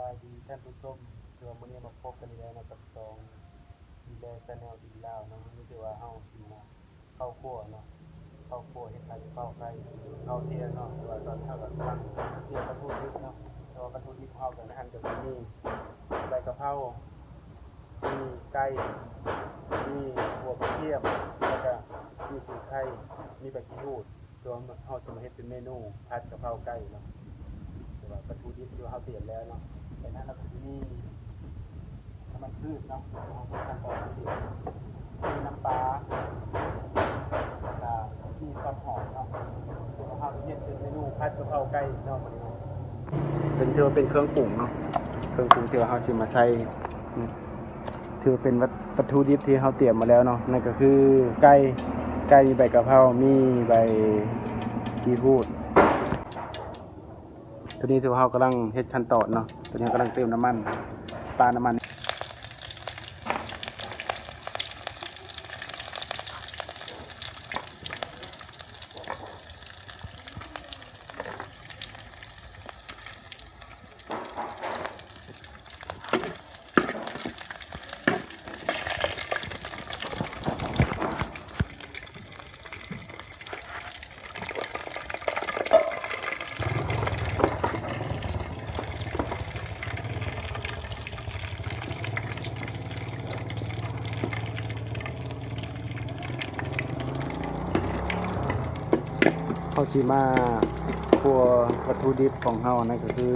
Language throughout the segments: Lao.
ບາຍດີທ່ານຜູ້ຊົມ ຖືວ່າມື້ນີ້ມາພົບກັນອີກແລ້ວເນາະ ກັບຊ່ອງ ຊີແລ Channel ທີວີລາວເນາະ. ມື້ນີ້ຖືວ່າເຮົາຊິມາເຂົ້າຄົວເນາະ ເຂົ້າຄົວເຮັດຜັດກະເພາໄກ່ ເຂົ້າທ່ຽງເນາະ. ແຕ່ວ່າຕອນນີ້ເຮົາກະກຳລັງຕຽມວັດຖຸດິບເນາະ ແຕ່ວ່າວັດຖຸດິບຂອງເຮົາກະໃນຫັ້ນກະມີ ໃບກະເພົາ ມີໄກ່ ມີຫົວກະທຽມ ແລ້ວກະມີສີໄຄ ມີໃບຂີ້ຫູດ. ຕົວເຮົາຊິມາເຮັດເປັນເມນູຜັດກະເພົາໄກ່ເນາະ ແຕ່ວ່າວັດຖຸດິບທີ່ວ່າເຮົາຕຽມແລ້ວເນາະ. ໃນນັ້ນເຮົາກະຊິມີນ້ຳມັນພືດເນາະ ເຮົາເຮັດຂັ້ນຕອນທີ່ເດີມ ມີນ້ຳປາ ແລ້ວກະມີຊອດຫອຍເນາະ. ເຮົາຊິເຮັດເປັນເມນູຜັດກະເພົາໄກ່ເນາະ ມື້ນີ້ເນາະ. ເປັນ ຖືວ່າເປັນເຄື່ອງປຸງເນາະ ເຄື່ອງປຸງທີ່ວ່າເຮົາຊິມາໃສ່ ຖືວ່າເປັນວັດ ວັດຖຸດິບທີ່ເຮົາຕຽມມາແລ້ວເນາະ ນັ້ນກະຄືໄກ່ ໄກ່ມີໃບກະເພົາ ມີໃບຂີ້ຫູດ. ໂຕນີ້ຖືວ່າເຮົາກຳລັງເຮັດຂັ້ນຕອນເນາະ ໂຕນີ້ເຮົາກຳລັງເຕີມນ້ຳມັນ ປານ້ຳມັນ. ເຮົາຊິມາຂົ້ວວັດຖຸດິບຂອງເຮົາ ນັ້ນກະຄື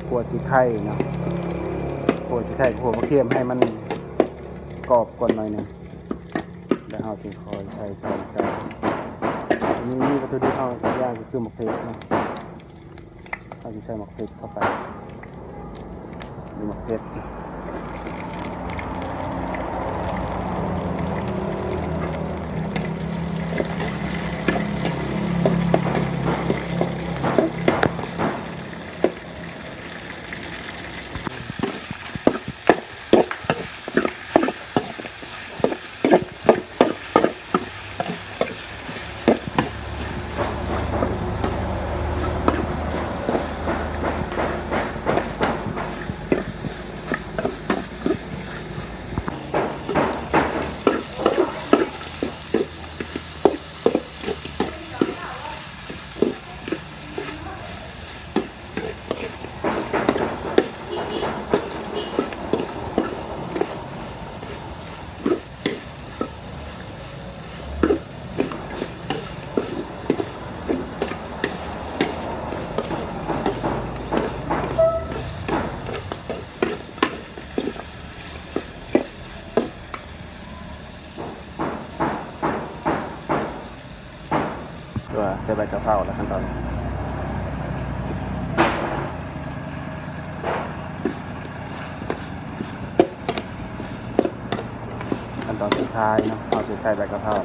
ຂົ້ວສີໄຄເນາະ ຂົ້ວສີໄຄ ຂົ້ວໝາກເຂືອ ໃຫ້ມັນກອບກ່ອນໜ້ອຍໜຶ່ງ ແລ້ວເຮົາຈຶ່ງຄ່ອຍໃສ່ຕາມໄກ່. ມີ ມີວັດຖຸດິບເຮົາອີກຢ່າງກະຄືໝາກເຜັດເນາະ. ເຮົາຊິໃສ່ໝາກເຜັດເຂົ້າໄປ ມີໝາກເຜັດ. ຕົວໃສ່ໃບກະເພົາແລ້ວ ຂັ້ນຕອນ ຂັ້ນຕອນສຸດທ້າຍເນາະ ເຮົາຊິໃສ່ໃບກະເພົາ.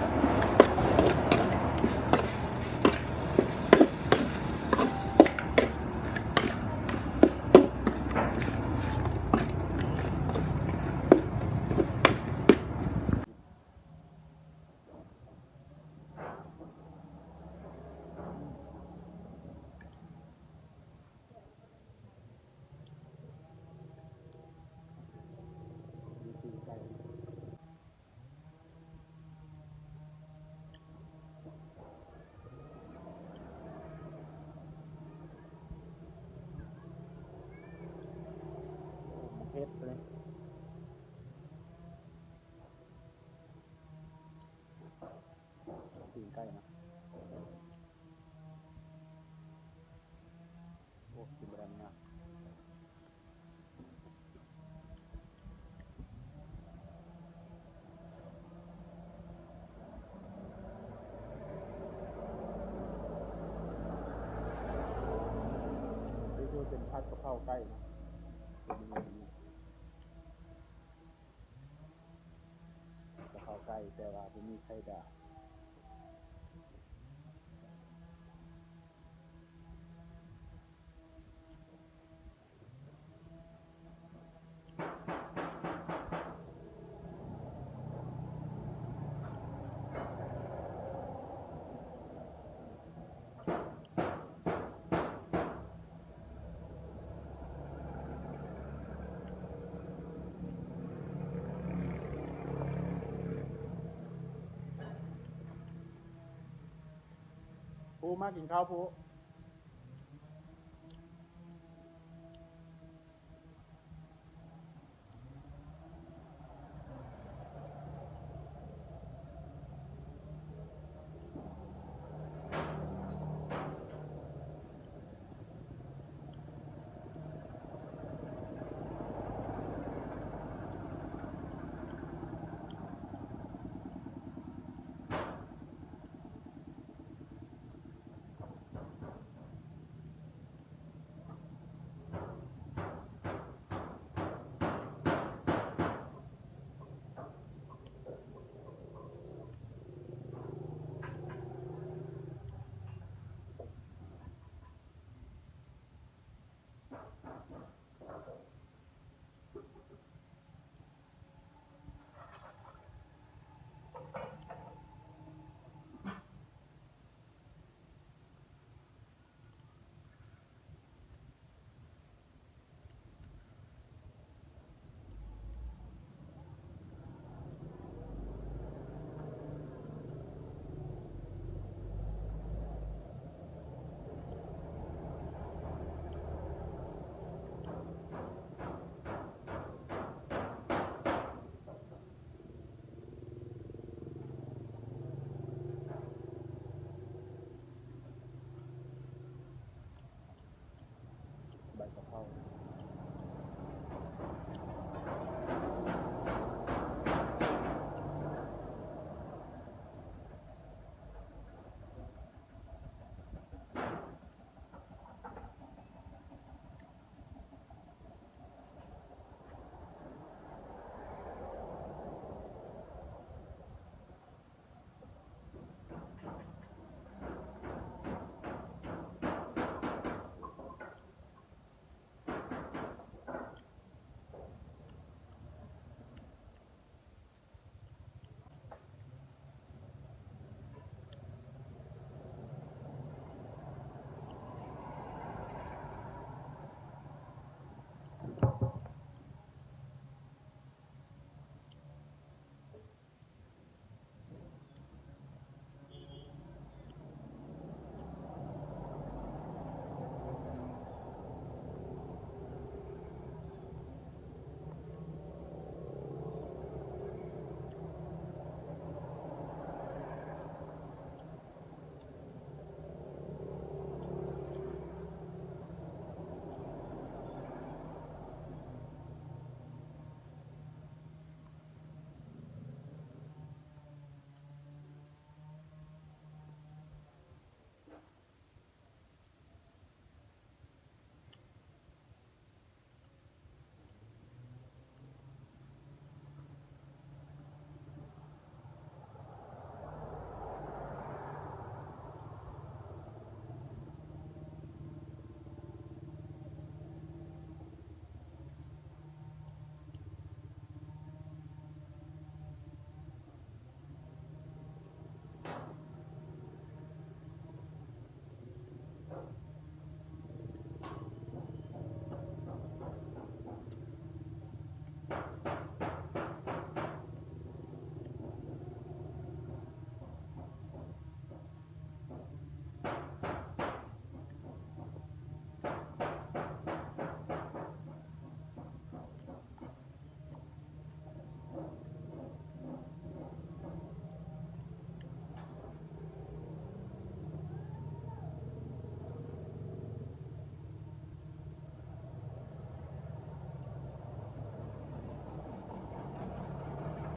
ໂອ້ ໝາກເຜັດເລີຍ ຕີນໄກ່ນະ. ໂອ້ ກິນບໍ່ໄດ້ມັນຍາກ. ນີ້ຄືເປັນຜັດກະເພົາໄກ່ເນາະ ເປັນເມນູ ກະເພົາໄກ່ ແຕ່ວ່າບໍ່ມີໄຂ່ດາວ. ໂ ຜູ້ມາກິນເຂົ້າຜູ້